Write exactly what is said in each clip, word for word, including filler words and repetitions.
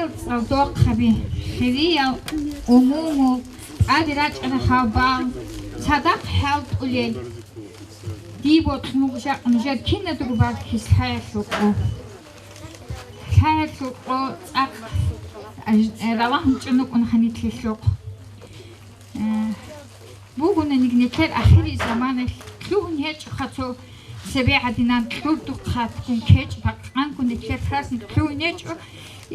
ЦӀалдохъаби, хириял, умумул, тӀаде рачӀарал гьалбал, цадахъ хӀалтӀулел. Дие бокьун буго жакъа нужер киназдаго баркис лъаялъул къо. Лъаялъул къо цӀакъ, э, ралагьун чӀун рукӀун гьаниб лъелъухъ. Э, бугонаниги нилъер ахиризаманалъ лъугьун гьечӀоха цо цебе гӀадинан кьурдухъ хъатгун кечӀ бакъанго нилъер праздник лъугьун гьечӀо.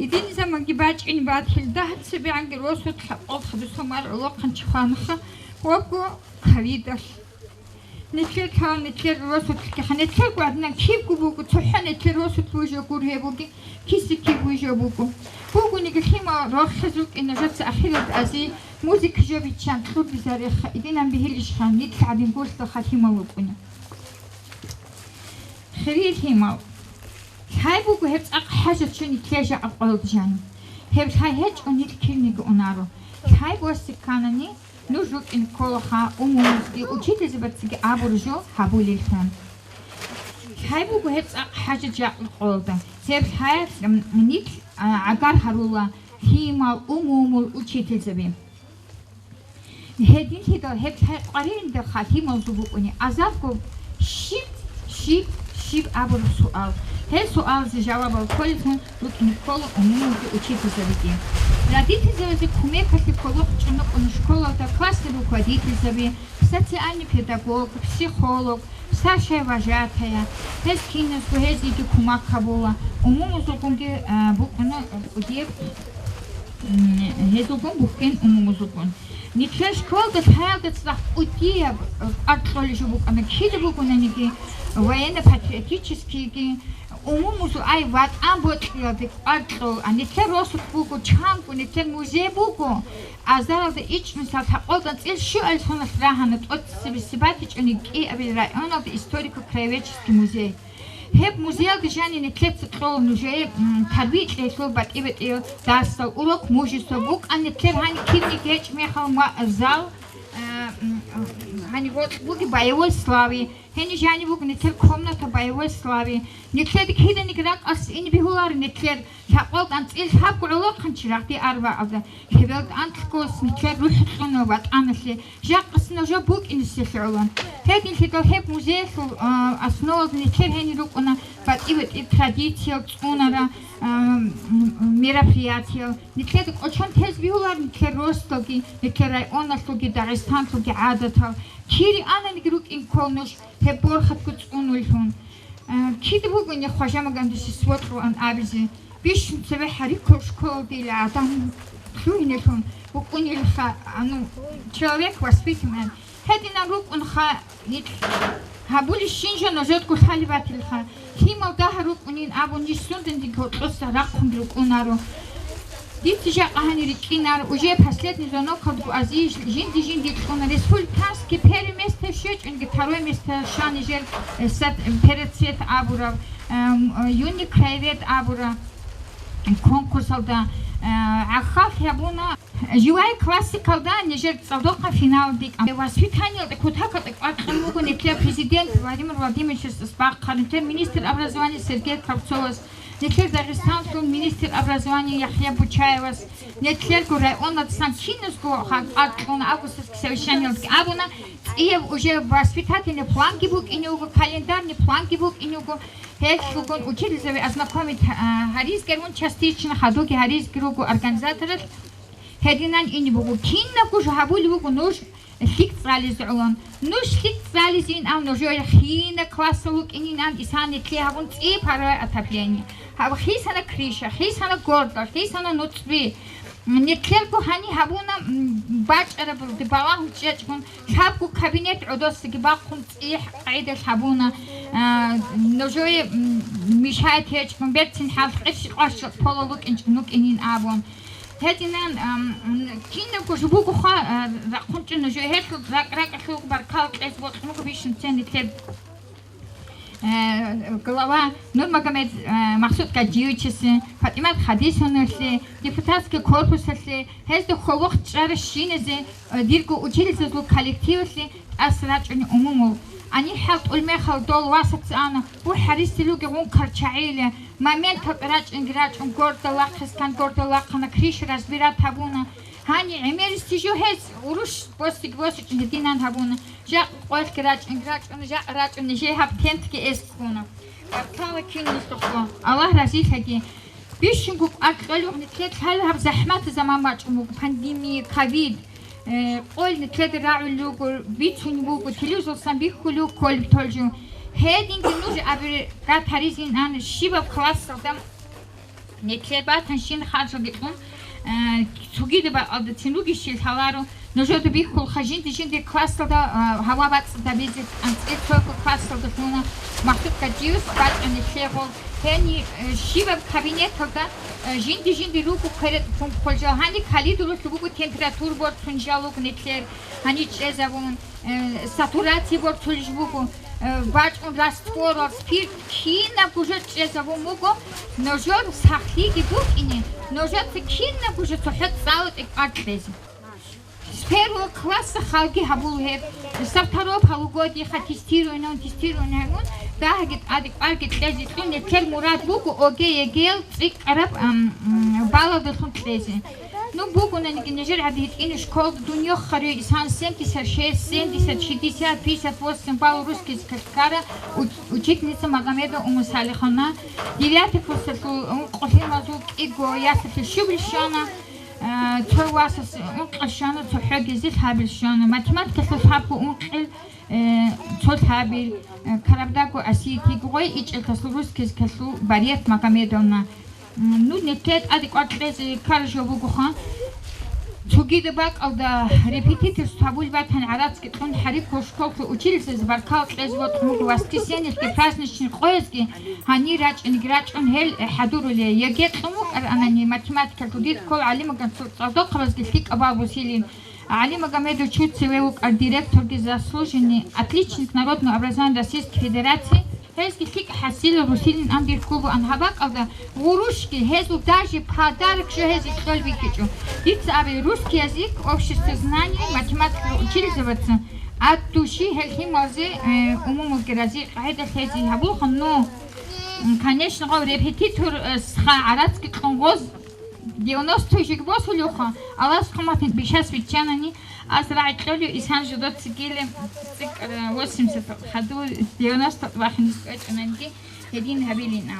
Идинизаманги бачӀин батил дагь цебегӀанги росулъ лъабкъол хадусамал гӀолохъанчи хванаха вабго ковидалъ. Нилъер лъала, нилъер росулъги ха, нилъерго гӀадинан кибго буго, цохӀо нилъер росулъ вижо гур гьеб бугин, киси киб вижо буго. Бугониги лъимал рохиз рукӀин нужеца ахират ази, музыка жо биччан кьурбизареха, идинан бигьилищха, нилъ гӀадин гурсда халимал вукӀуна. Хириял лъимал. Лъай буго гьеб цӀакъ хӀажат чун нилъер жакъа къоялда жаниб. Гьеб лъай гьечӀо нилъ кириниги унаро. Лъай босиканани, нуж рукӀин кколаха умумузги учительзабацаги абураб жо гьабулеллъун. Лъай буго гьеб цӀакъ хӀажат жакъа къоялда. Гьеб лъаялъ, м, нилъ, а, гӀагар гьарула лъимал, умумул учительзаби. Гьединлъидал гьеб лъай къваригӀиндал халималзул букӀуни азарго щиб, щиб, щиб абураб суал. Гьел суалазе жавабал кколеллъун рукӀине ккола умумузги учительзабиги. Родительзабазе кумекалъе кколохъ чӀун рукӀуна школалда классный руководительзаби, социальный педагог, психолог, старшая вожатая. Гьез киназго гьезиеги кумак гьабула. Умумузулгунги, а, букӀуна кӀудияб, м, гьезулгун бухьин умумузулгун. Нилъер школалда лъаялда цадахъ кӀудияб, э, кӀвар кьолеб жо букӀана, кида бугонаниги, военно-патриотическийги, умумузул ай ватӀан бокьиялде кӀвар кьола. Нилъер росулъ буго, чанго нилъер музей буго, азаралда ичӀ, мисал, лъабкъоялда анцӀила щуабилеб соналъ рагьана, тӀоцебесеб батичӀони кӀиабилеб районалда историко-краеведческий музей. Гьеб музеялда жаниб нилъеца кьола нужее, м, тарбия кьеялъул батӀи-батӀиял дарсал, урок мужества букӀана нилъер гьаниб кибниги гьечӀеб мехалъ ма-, зал, э, м, гьаниб гъоркь бугеб боевой славы, гьениб жаниб буго нилъер комната боевой славы. Нилъеда киданиги ракӀалъ ине бегьуларо нилъер лъабкъоялда анцӀила лъабго гӀолохъанчи рагъди арбагӀалда. Гьебелда анкьго нилъер рухӀ кьуна ватӀаналъе, жакъасна жо букӀине сихӀула. Гьединлъидал гьеб музеялъул, а, основалда нилъер гьенир рукӀуна батӀи-батӀи традициял цӀунара, а, м, мероприятиял. Нилъеда кӀочон тезе бегьуларо нилъер росдалги, нилъер районалъулги, Дагъистаналъулги гӀадатал. Кири ананиги рукӀин ккола нуж гьеб борхатго цӀунуллъун. А, кида бугони Хважа Магомедовича сводкьун абизе? Бищун цеве гьариккун школалда дила адам лъугьиналъун букӀунелха, а, ну, человек воспитанный. Гьединан рукӀунха, нилъ гьабулищин жо нужедго лъалеб батилха. Лъимал дагьа рукӀунин абун, ниж сундандеги гьоркьоса рахъунги рукӀунаро. Дица жакъа гьанир рикӀкӀинар, уже последний звонок гьадго ази жинди-жинди кьуна. Республиканский первое место щвечӀунги, второе место щван нижер, э, сад-, перед цвет абураб, эм, э, юный краевед абураб конкурсалда, э, гӀахьаллъи гьабуна. Живая классикалда нижер цӀалдохъа финалалде кӀан. Воспитаниялда кутакалда кӀвар кьун буго нилъер президент Владимир Владимировичас бахъараб, нилъер министр образования Сергей Кравцовас, нилъер Дагъистаналъул министр образования Яхъя Бучаевас, нилъерго районацин киназго гьакъат кьуна августовский совещаниялда абуна, цӀияб уже воспитательный планги букӀине буго, календарный планги букӀине буго, гьелъулгун учительзаби ознакомить, а, гьаризги рун частично, хадуги гьаризги руго организаторалъ. Гьединан ине буго, кинабго жо гьабулеб буго нуж лъикӀ цӀализе гӀолон. Нуж лъикӀ цӀализейин ав нужее хина классал вукӀинин ан исани лъе гьабун цӀи паровое отопление. Гьаб хисана крыша, хисана гордал, хисана нуцӀби. Нилъерго гьани гьабуна, м, бачӀараб балагьун чӀечӀгун, лъабго кабинет гӀодосаги бахъун цӀи гӀедал гьабуна. А, нужее, м, мешает гьечӀгун, берцин хӀал къерщи къваршал пола вукӀинчӀ-, вукӀинин абун. Гьединан, ам, м, кинабго жо бугоха, а, рахъун чӀун нужее гьелъул ракӀ-, ракӀалъул баркал кьезе бокьун буго бищун цен нилъер, э, глава Нурмагомед, э, Махсуд Гаджиевичасе, ПатӀимат Хадисовналъе, депутатский корпусалъе, гьезда хьолохъ чӀаращиназе, э, дирго учительзазул коллективалъе тӀаса рачӀуни умумул. Гьаниб хӀалтӀул мехалъ дол васаца ана, у гьариси ругегъун карчагӀила, Моменталда рачӀинги рачӀун, горда вахъискан горда вахъана, крыша разбирать гьабуна. Гьани гӀемерисеб жо гьез урус босиги босичӀин гьединан гьабуна. Жакъ къоялъги рачӀинги рачӀуна, жакъ рачӀун нижее гьаб тентги эскуна. Баркала киналъухъ. Аллагь разилъаги. Бищунго кӀвар кьолеб нилъер лъала гьаб захӀматаб заман бачӀун буго, пандемия, ковид. Э, къойил нилъеда рагӀулел руго, бицунеб буго, телевизоралдасан бихьулеб буго кколеб толжу. Гьединги нуж абе гатаризин ан щибаб классалда нилъер батанщин харжалги кьун, э, цогидаб бакӀалдацин ругищел лъаларо. Нужеда бихьулха жинди-жинди классалда, э, гьава бацӀцӀадабизе, анцӀила цого классалда лъуна Махьуд Гаджиевас бачӀана нилъего. Гьени, э, щибаб кабинеталда, э, жинди-жинди руго кверетӀ хъулжал. Гьани калидулалъ буго температура борцун жал руго нилъер, гьани чӀезавун, э, сатурация борцулищ буго, э, бачӀун растворал, спирт, кинабго жо чӀезавун буго, нужер сахлъиги букӀине, нужеца кинабго жо цохӀо цӀалутӀи кӀвар кьезе. С первого класса халги гьабула гьеб. Со второго полугодиеха тестирование, тестирование гьабун, дагьаги тӀаде кӀварги кьезе кьун, нилъер мурад буго ОГЭ, ЕГЭ-ял цӀикӀкӀараб, ам, м, балалдалъун кьезе. Ну, бугонаниги нижер гӀади гьитӀинаб школалда дун йохъарав исан семьдесят шесть, семьдесят, шестьдесят, пятьдесят восемь балл русский языкалъ ккара уч-, учительница Магомедова Умусалиховна. Девятый классалъул ункъо лъималазул кӀиго ясалъе щибил щвана. Э, цо васас ункъо щвана, цохӀо гезил гьабил щвана. Математикалъул лъабго ункъил, э, цо лъабил, э, Карабдаго Асиятиги гъой ичӀелдасул русский языкалъул Барият Магомедовна. М, ну, нилъее тӀаде кӀвар кьезе ккараб жо бугоха. Цогидаб бакӀалда репетиторство гьабулеб батани, гӀарацги кьун хӀариккун школалъул учительница баркала кьезе бокьун буго, воскресеньелъги праздничный къоязги гьанир рачӀинги рачӀун гьел хӀадурулей. ЕГЭ кьун вукӀаранани математикалъул, дир ккола ГӀалимаган цӀалдохъабазги лъикӀаб балл бусилин. ГӀали Магомедович цеве вукӀар директорги, заслуженный отличник народного образования Российской Федерации, гьезги лъикӀ хӀасилал русилин ан дир кколбу ан гьаб бакӀалда, гъурущги, гьезул даже подарок жо гьезие кьолеб бихьичӀо. Дица абе, русский язык, обществознание, математика училищ забаца, от души гьел лъималазе, э, умумулги рази къагӀидалъ гьезие гьабулха, ну, м, конечно, гъав репетитор, э, сха гӀарацги кьун гъоз, девяносто жиг босулевха, Аллагьас хъуматин бишас виччанани, аз рагӀи кьолев исан жодоцигили цӀикӀкӀара восемьдесят хаду девяносто вахинис кӀвечӀунанги гьедин гьабилина.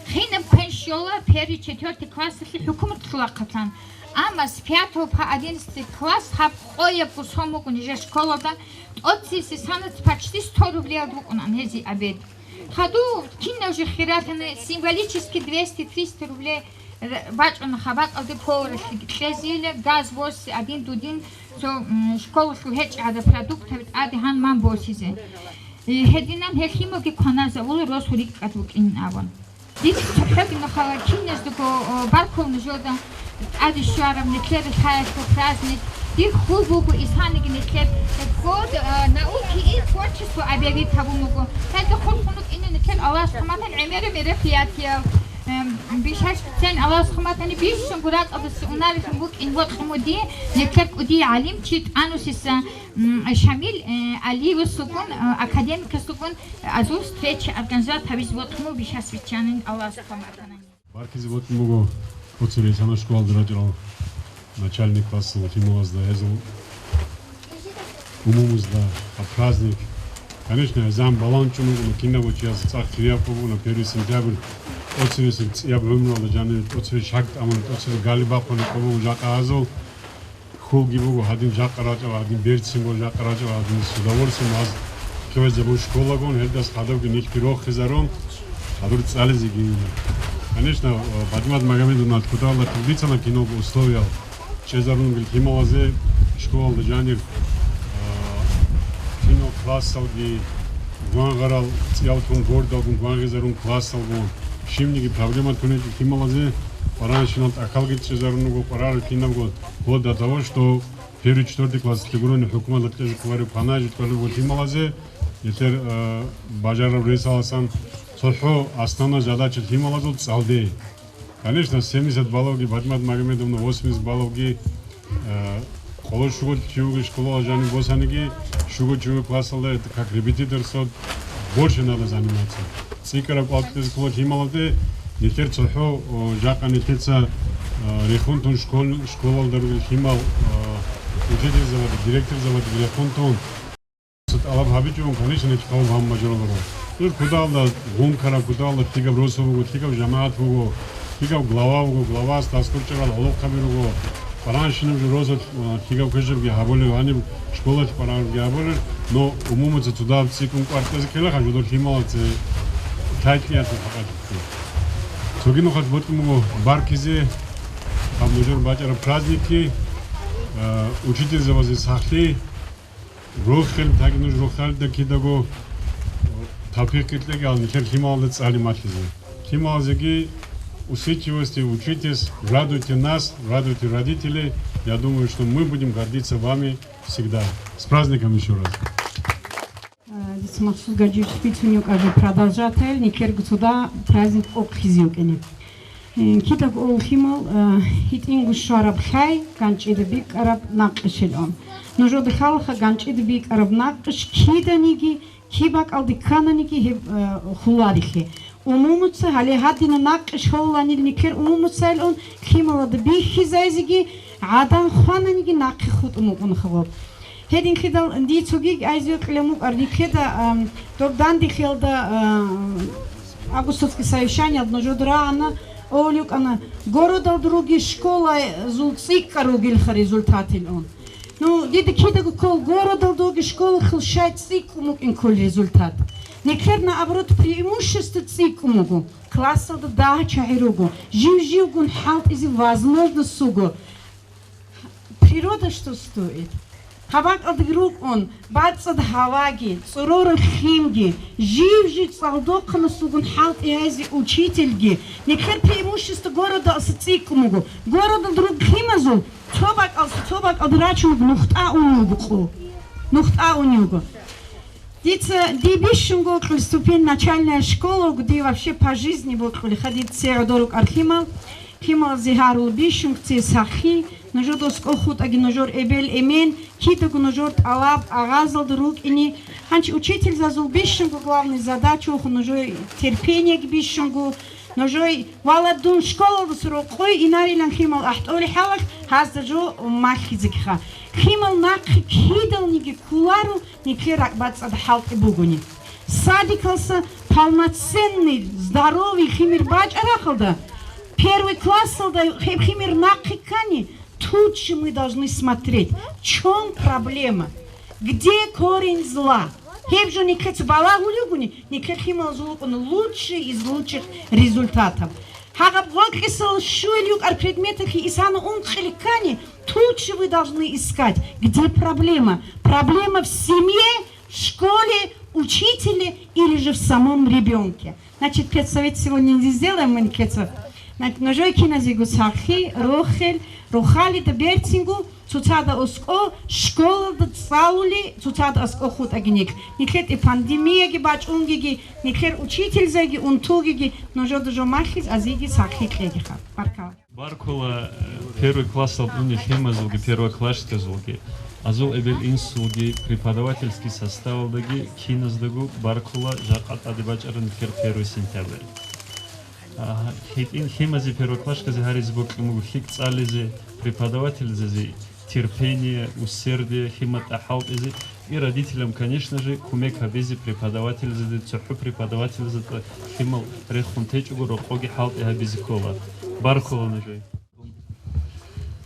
Хинаб квен щола первый, четвёртый классалъе хӀукуматлъул ахъатлъан, амма с пятого по одиннадцатый класс гьаб къоябго сом буго нижер школалда, тӀоцебесеб санаца почти сто рублиялда букӀунан гьезие обед. Хадув кинав жо хиралъана, символически двести-триста рублей р-, бачӀуна хабакъалде поваралъе кьезила, газ, воси, один-дудин, цо, м, школалъул гьечӀ гӀада продуктаби тӀаде гьан-ман босизе. Э, гьединан гьел лъималги кваназавула, росу рикӀкӀад вукӀин абун. Дица цохӀоги нухалал киназдаго, о, баркула нужеда. ТӀаде щвараб нилъер лъаялъул праздник. Дир хьул буго исаниги нилъер год, э, науки и творчества объявить гьабун буго. Гьелда хурхун рукӀине нилъер Аллагьас хъаматан гӀемераб мероприятиял, эм, бишаш цен Аллагьас хъаматани бищунго ракӀалдаса унарилъун букӀин бокьун буди нилъер кӀудияв гӀалимчи ТӀанусица, м, Шамил, э, Алиевасулгун, э, академикасулгун азул встреча организовать гьабизе бокьун буго бишас биччанин Аллагьас хъаматанани. Баркизе бокьун буго Оцересана школалда рачӀарал начальный классал лъималазда, гьезул умумузда гьаб праздник. Конечно, гьезан балагьун чӀун буго, кинабго чияс цӀакъ хирияб буго, первый сентябрь, тӀоцебесеб цӀияб гӀумруялда жанир, тӀоцебе шагьид амун, тӀоцебе галиб бахъун къо буго жакъа гьазул. Хьулги буго, гьадин жакъа рачӀал, гьадин берцин буго жакъа рачӀал, гьадин с удовольствием аз ккевезабун школагун, гьелдас хадубги нихги рохизарун, хадур цӀализеги. Конечно, Бадимат Магомедовна Алкудалда килбицана киналго условиял, чӀезарун лъималазе школалда жанир, а, кинал классалги, гвангъарал цӀиялтун гордалгун гвангъизарун классалгун, щибниги проблема тунеги лъималазе къваранщинал тӀахьалги чӀезарун руго къварарал кинабго. Вплоть до того, что первый, четвёртый класс лъугьуни хӀукуматалъ кьезе кколарев кванай жо кколеб лъималазе, нилъер, э, бажараб ресаласан цохӀо основной задача лъималазул цӀалде. Конечно, семьдесят балловги, Бадимат Магомедовна восемьдесят балловги, э, къоло щуго чи вугев школалда жаниб босаниги, щуго чи вугев классалда это как репетиторство больше надо заниматься. ЦӀикӀкӀараб кӀвар кьезе ккола лъималазде, нилъер цохӀо, о, жакъа нилъеца, а, рехун тун школ-, школалда ругел лъимал, а, учительзабаде, директорзабаде рехун тун. ТӀалаб гьабичӀого, конечно, нилъ къавум гьабун бажаруларо. Нуж кудалда гъункараб, кудалда лъикӀаб росу буго, лъикӀаб жамагӀат буго, лъикӀаб глава буго, главасда аскӀор чӀарал гӀолохъаби руго. Паранщинаб жо роза, а, лъикӀаб квешабги гьабулеб, гьаниб школалъ парагӀарабги гьабулеб, но умумуца цо дагьаб цӀикӀкӀун кӀвар кьезе ккела, гьанже дол лъималазе лъай-лъиялъул хӀакъалъулъ. Цоги нухалъ бокьун буго баркизе гьаб нужер бачӀараб праздникги, а, учительзабазе сахлъи, рохел, таги нуж рохалда кидаго тавфикъ кьеги, ал нилъер лъималазда цӀали малъизе. Лъималазеги усидчивости учитесь, радуйте нас, радуйте родителей. Я думаю, что мы будем гордиться вами всегда. С праздником ещё раз! Э, дица Махсуд Гаджиевич бицунев кӀажи продолжатель, никер гуцуда праздник окълъизе вукӀине. Э, кидаго лъимал, э, гьитӀинго щвараб лъай, ганчӀида бикӀараб накъишилан. Нужеда лъалаха ганчӀида бикӀараб накъиш киданиги, киб бакӀалде ккананиги гьеб, э, хуларихъе. Умумуца гьале гьадина накъиш гьолланил никер умумуцайилан лъималада бихьизайзеги, гӀадан хвананиги нахъе хутӀун букӀун хабаб. Гьединлъидал дие цогиги айзе кьелеб букӀар, никеда, ам, доб дандехиялда, а, августовский совещаниялда нужеда рагӀана, авал йукӀана, городалда руги школазул цӀикӀкӀар ругелха результатилан. Ну, дида кидаго ккол городалда руги школахъул щай цӀикӀкӀун букӀин ккол результат. Никер, наоборот, преимущество цӀикӀкӀун буго. Классалда дагьа чагӀи руго, жив-живгун хӀалтӀизе возможность буго. Природа что стоит? Гьаб бакӀалдаги рукӀун, бацӀцӀад гьаваги, цӀорораб лъимги, жив-жив цӀалдохъанас вугун хӀалтӀи гьайзе учительги, никер преимущество городалъа цӀикӀкӀун буго. Городалда руг лъимазул цо бакӀалъа цо бакӀалде рачун нухда унев буго къо. Нухда унев буго. Дица, дие бищунго бокьулеб ступень начальная школа, ди вообще по жизни бокьулеха, дица гӀодор рукӀар лъимал. Лъималазе гьарул бищунго цебе сахлъи, нужеда аскӀов хутӀаги нужер эбел-эмен, кидаго нужер тӀалаб агъазалда рукӀине. Гьанчи учительзазул бищунго главный задача вухун нужер терпениеги бищунго, нужер валадун школалдаса рокъой инарилан лъимал ахӀтӀолеб хӀалалъ гьазда жо малъизегиха. Лъимал нахъе кидалниги кколаро, никер ракӀбацӀцӀад хӀалтӀи бугони. Садикалъа полноценный, здоровый лъимер бачӀарахъалда, первый классалда гьеб лъимер нахъе ккани, тут же мы должны смотреть, в чём проблема, где корень зла. Гьеб жо никеца балагьулев вугони, никер лъималазул вукӀуна лучший из лучших результатов. Гьагъаб гъоркьисал щуел йукӀар предметалъе исана ункъиликкани, тут же вы должны искать, где проблема. Проблема в семье, в школе, учителе или же в самом ребёнке. Значит, педсовет сегодня не сделаем мы никеца. Значит, нужой киназего сахлъи, рохел, рохалида берцинго, цоцада аскӀо, школалда цӀалули, цоцада аскӀо хутӀаги никь. НиклъетӀе пандемияги бачӀунгиги, никлъер учительзайги унтугиги, нужеда жо малъиз азиги сахлъи кьегиха. Баркала. Баркула, э, первый классалда унел лъимазулги, первоклассниказулги, азул эбел-инсулги, преподавательский составалдаги, киназдаго баркула, жакъа тӀаде бачӀараб никер первый сентябрь. Агьа, гьитӀин лъимазе первоклассниказе гьаризе бокьун буго лъикӀ цӀализе, преподавательзазе терпение, усердие, лъиматӀа хӀалтӀизе, и родителям, конечно же, кумек гьабизе преподавательзаде, цохӀо преподавательзатӀа лъимал рехун течӀого, рокъоги хӀалтӀи гьабизе ккола. Баркула нужее.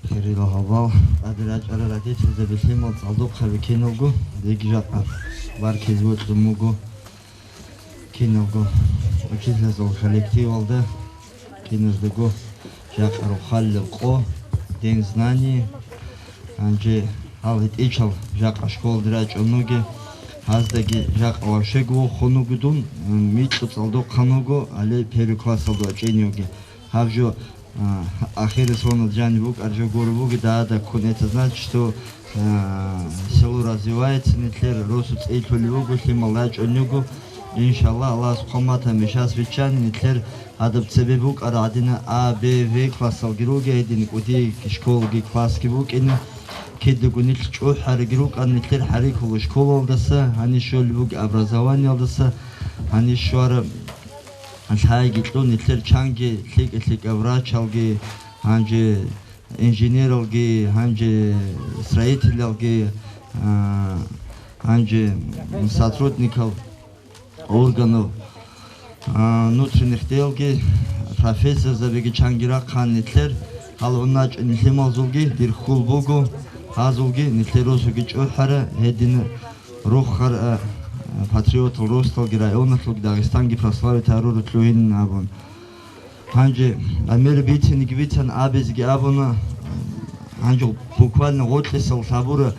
Хирила гьабал, тӀаде рачӀарал родительзаби, лъимал цӀалдохъаби киналго, диги жакъа баркизе бокьун буго. Киналго учительзул коллективалда, киназдаго жакъа рохалил къо, день знаний, гьанже гьал гьитӀинчал жакъа школалде рачӀун ругел, гьаздаги жакъа ващего вохун вуго дун, м, микьго цӀалдохъан вуго, гьале первый классалда вачӀине вугев. Гьаб жо, а, ахирисонал жаниб букӀар жо гуро бугеб, да, да, ккун, это значит, что, а, село развивается, нилъер росу цӀилъулеб буго, лъимал рачӀун руго. Иншаллагь, Аллагьас хъван батани, щас виччани нилъер гьадаб цебе букӀараб гӀадин А, Б, В классалги ругел, гьедин кӀудияб школаги классги букӀине. Кидаго нилъ чӀухӀариги рукӀана, нилъер хӀарикула школалдаса, гьанив щолеб бугеб образованиялдаса, гьанив щвараб Лъайги кьун нилъер чанги лъикӀа-лъикӀа врачалги, гьанже инженералги, гьанже строителалги, а, гьанже сотрудникал органов, а, внутренних делги, профессорзабиги чанги рахъан нилъер гьал гьунначӀони лъималзулги дир хьул буго, гьазулги нилъер росуги чӀухӀара, гьедина руххара, а, патриотал росдалги районалъулги Дагъистанги прославить гьаруру лъугьинин абун. Гьанже гӀемер бицинги бицан абизги абуна, гьанже буквально гъоркьисал лъабура,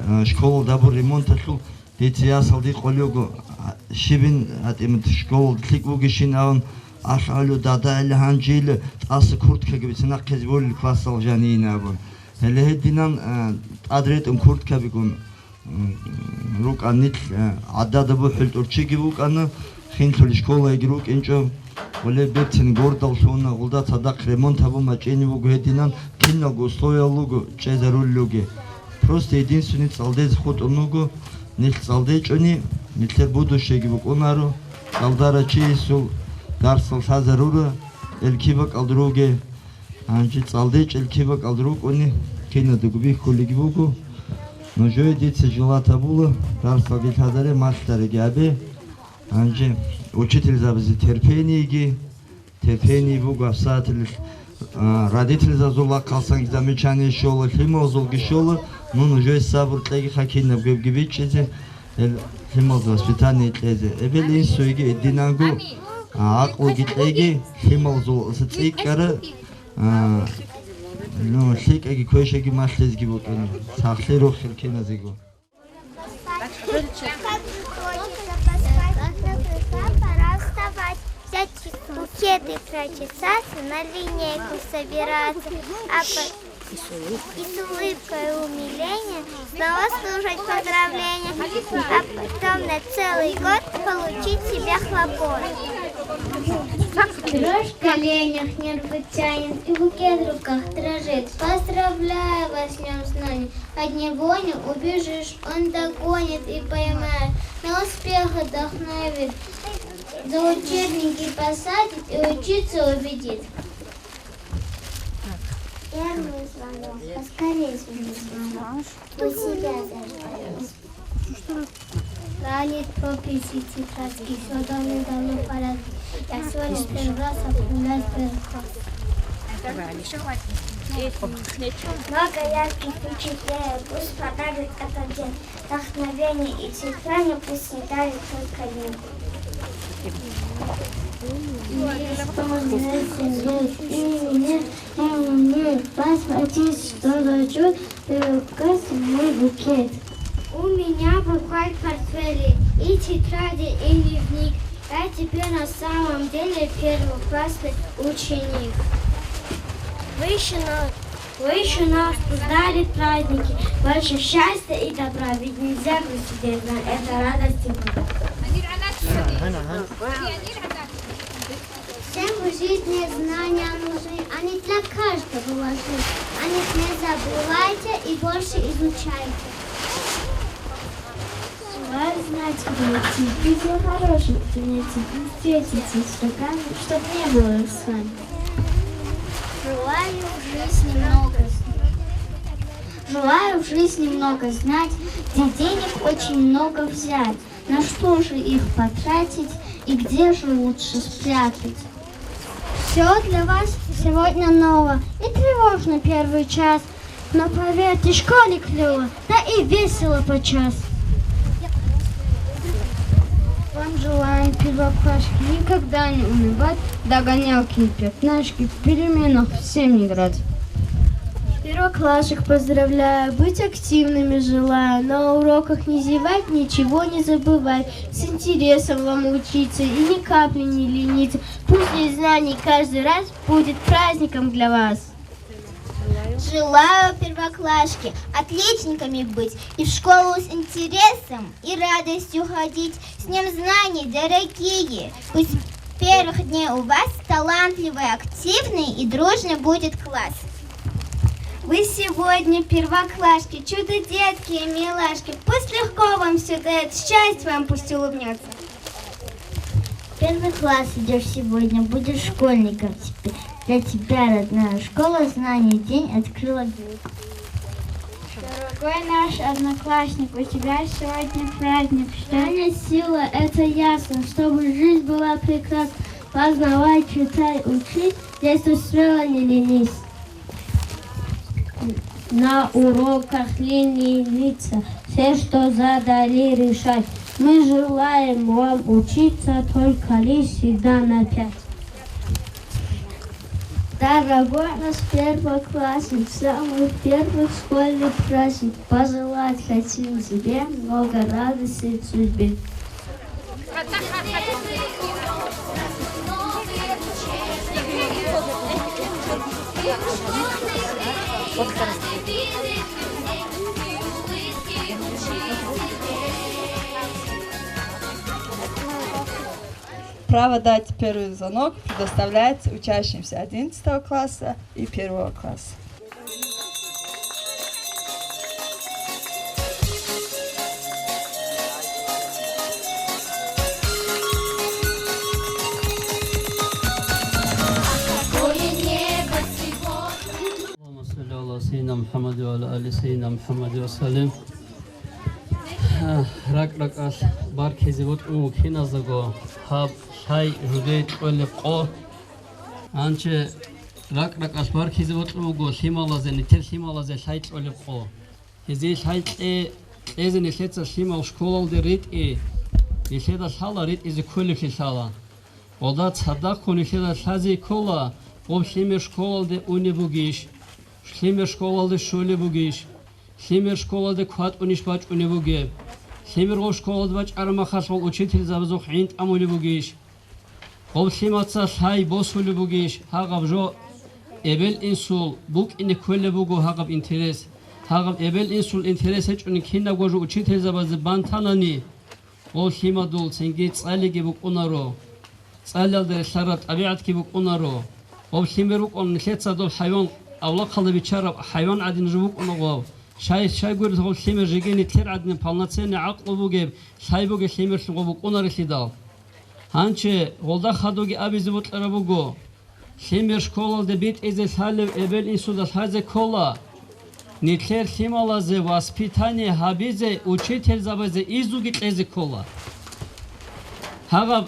а, школалда бур ремонталъул. Дица ясалде къолего, а, щибин гьатӀимат школалда лъикӀ бугищин абун, алъ гьалу дадайилла гьанжейилла тӀаса курткаги бицинахъизе волел классал жаниин абун. Гьеле гьединан, а, тӀад ретӀун курткабигун, м, рукӀанил, а, гӀадада бухӀул тӀурчиги вукӀана, хинлъули школайги рукӀинчӀо, гъулеб берцин гордал лъуна, гъулда цадахъ ремонт гьабун бачӀине вуго гьединан, киналго условиял руго чӀезарулел руге. Просто единственный цӀалдезе хутӀун вуго, нилъ цӀалдечӀони, нилъер будущеги букӀунаро, цӀалдара чиясул дарсал лъазарура, элкибакӀал руге, гьанже цӀалдечӀел кибакӀал рукӀуни, кинадаго бихьулеги буго. Нужее дица желать гьабула, дарсалги лъазаре, малъареги гьабе. Гьанже учительзабазе терпениеги, терпение буго гьабсагӀатилъ, а, родительзабазул рахъалъанги замечание щола, лъималазулги щола, ну, нужее сабур кьеги, хъа кинаб гебги бичӀчӀизе, гьел лъималазул воспитание кьезе. Эбел-инсуеги эдинанго, а, гӀакълуги кьеги, лъималазул цӀикӀкӀара, а, ну, лъикӀаги квешаги малъизеги букӀина, сахлъи рухел киназего. Как хочется поспать, как напрягла, пора вставать. Взять букет и прочесаться, на линейку собираться, а по- и с улыбкой умиления снова слушать поздравления, а потом на целый год получить себе хлопок. Дрожь в коленях, нервы тянет, и букет в руках дрожит. Поздравляю вас с днём знаний! От него не убежишь, он догонит и поймает, на успех вдохновит, за учебники посадит и учиться убедит. Первый звонок, поскорее звони, звонок, у себя зажги. Лали тописи тетрадки, содовни дало парадки. Я сегодня первый раз окончил первый класс. Много ярких впечатлений пусть подарит этот день. Вдохновение и терпение пусть не давит только лень. Мне исполнилось семь лет, и мне, и мне, посмотрите, что хочу, в руках мой букет. У меня букварь в портфеле, и тетради, и дневник. Я теперь на самом деле первоклассный ученик. Вы еще на Вы еще нас ждали праздники, больше счастья и добра, ведь нельзя грустить, я знаю, это радость и пора. Всем в жизни знания нужны, они для каждого важны. О них не забывайте и больше изучайте. Желаю знать, дети, и для хороших занятий, не встретитесь с врагами, чтоб не было их с вами. Желаю в жизни много знать. Желаю в жизни много знать, где денег очень много взять, на что же их потратить и где же лучше спрятать. Все для вас сегодня ново и тревожно первый час, но поверьте, школе клёво, да и весело подчас. Вам желаем, первоклашки, никогда не унывать, догонялки и пятнашки в переменах всем играть. Первоклашек поздравляю, быть активными желаю, на уроках не зевать, ничего не забывать, с интересом вам учиться и ни капли не лениться. Пусть день знаний каждый раз будет праздником для вас. Желаю, первоклашки, отличниками быть и в школу с интересом и радостью ходить. С днём знаний, дорогие! Пусть с первых дней у вас талантливый, активный и дружный будет класс. Вы сегодня первоклашки, чудо-детки и милашки. Пусть легко вам всё даёт, счастье вам пусть улыбнётся. Первый класс идёшь сегодня, будешь школьником теперь. Для тебя, родная школа, знаний день открыла дверь. Дорогой наш одноклассник, у тебя сегодня праздник. Что... Знание — сила, это ясно, чтобы жизнь была прекрасна. Познавай, читай, учись, действуй смело, не ленись. На уроках лениться, все, что задали, решать. Мы желаем вам учиться, только лишь всегда на пять. Дорогой наш первоклассник, самый первый школьный праздник. Пожелать хотим тебе много радости в судьбе. Право дать первый звонок предоставляется учащимся одиннадцатого класса и первого класса. اللهم صل على سيدنا محمد وعلى آل سيدنا محمد وسلم. РакӀ-ракӀалъ баркизе бокьун вуго киназдаго гьаб лъай жуде кьолеб къо. Гьанже ракӀ-ракӀалъ баркизе бокьун вуго лъималазе, нилъер лъималазе лъай кьолеб къо. Гьезие лъай кье-, кьезе нилъеца лъимал школалде ритӀи, нилъеда лъала ритӀизе кколеблъи лъала. Гъолда цадахъго нилъеда лъазе ккола гъоб лъимер школалде унеб бугищ, лъимер школалде щолеб бугищ, лъимер школалде кватӀунищ бачӀунеб бугеб, лъимер гъоб школалде бачӀараб махалъ гъол учительзабазухъ гӀин тӀамулеб бугищ, гъоб лъимаца лъай босулеб бугищ, гьагъаб жо эбел-инсул букӀине кколеб буго гьагъаб интерес. Гьагъаб эбел-инсул интерес гьечӀони кинабго жо учительзабазе бантанани, гъоб лъимадул цинги цӀалиги букӀунаро, цӀалиялда релълъараб тӀабигӀатги букӀунаро. Гъоб лъимер рукӀун нилъеца доб хӀайван, авлахъалда биччараб хӀайван гӀадин жо букӀуна гъоб. Щай, щай гурелъул гъоб лъимер жеги нилъер гӀадин полноценный гӀакълу бугеб, лъай бугеб лъимерлъун гъоб букӀунарелъидал. Гьанже гъолда хадуги абизе бокьараб буго. Лъимер школалде битӀизе лъалев эбел-инсуда лъазе ккола. Нилъер лъималазе воспитание гьабизе учительзабазе изуги кьезе ккола. Гьагъаб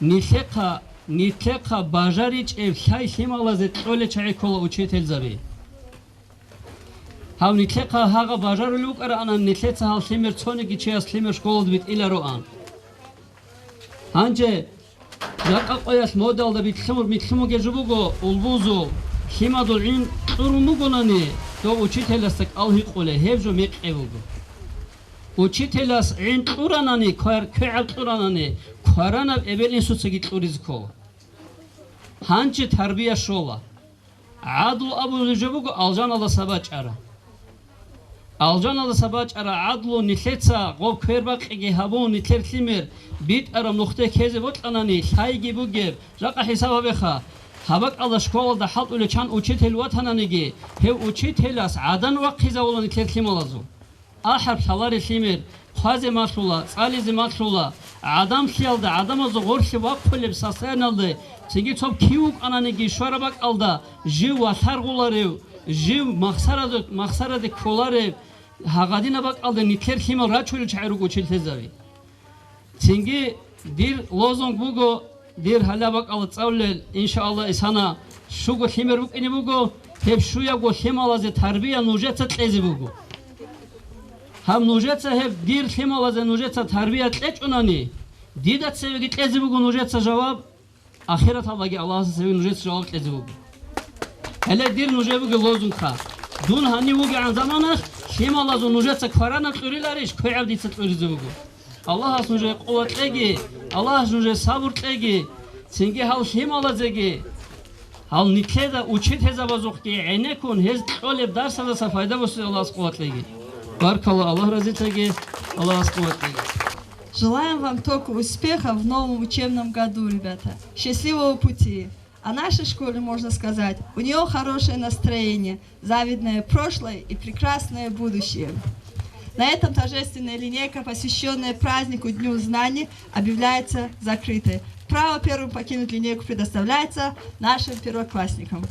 нилъехъа, нилъехъа бажаричӀеб лъай лъималазе кьолел чагӀи ккола учительзаби. Гьав нилъехъа гьагъаб бажарулев вукӀараанан, нилъеца гьал лъимер цониги чияс лъимер школалде битӀилароан. Гьанже жакъа къоялъ модалда битлъун-, битлъун бугеб жо буго, улбузул, лъимадул гӀин кьурун бугонани, дов учителасда кӀал гьикъулей, гьеб жо мекъи буго. Учителас гӀин кьуранани, квар-, квегӀаб кьуранани, кваранаб эбел-инсуцаги кьуризе ккола. Гьанже тарбия щола. ГӀадлу абулеб жо буго алжаналдаса бачӀараб. Алжаналдаса бачӀараб гӀадлу нилъеца гъоб квербакъиги гьабун, нилъер лъимер битӀараб нухде ккезе бокьанани, лъайги бугеб, жакъа хӀисаб гьабеха, гьаб бакӀалда школалда хӀалтӀулев чан учитель ватананиги, гьев учителас гӀадан вахъизавула нилъер лъималазул. АхӀарб лъаларел лъимер хъвазе малъула, цӀализе малъула, гӀадамлъиялда, гӀадамазул гъорлъе вахъулеб состояниялда, цинги цо кив вукӀананиги щвараб бакӀалда жив валъаргъуларев, жив махсараде, махсараде кколарев, гьагъадинаб бакӀалда нилъер лъимал рачулел чагӀи руго учительзаби. Цинги дир лозунг буго, дир гьалаб бакӀалда цӀалулел, иншааллагь, исана щуго лъимер букӀине буго, гьеб щуябго лъималазе тарбия нужеца кьезе буго. Гьаб нужеца гьеб дир лъималазе нужеца тарбия кьечӀонани, дида цевеги кьезе буго нужеца жаваб, ахираталдаги Аллагьасда цеве нужеца жаваб кьезе буго. Гьеле дир нужее бугеб лозунгха. Дун гьанив вугегӀан заманалъ лъималазул нужеца кваранаб кьуриларищ, квегӀаб дица кьуризе буго. Аллагьас нужее къуват кьеги, Аллагьас нужее сабур кьеги, цинги гьал лъималазеги, гьал нилъеда учительзабазухъги гӀенеккун гьез кьолеб дарсаздаса пайда босизе Аллагьас къуват кьеги. Баркалла, Аллагь разилъеги, Аллагьас къуват кьеги. Желаем вам только успехов в новом учебном году, ребята. Счастливого пути. О нашей школе можно сказать: у нее хорошее настроение, завидное прошлое и прекрасное будущее. На этом торжественная линейка, посвященная празднику Дню знаний, объявляется закрытой. Право первым покинуть линейку предоставляется нашим первоклассникам.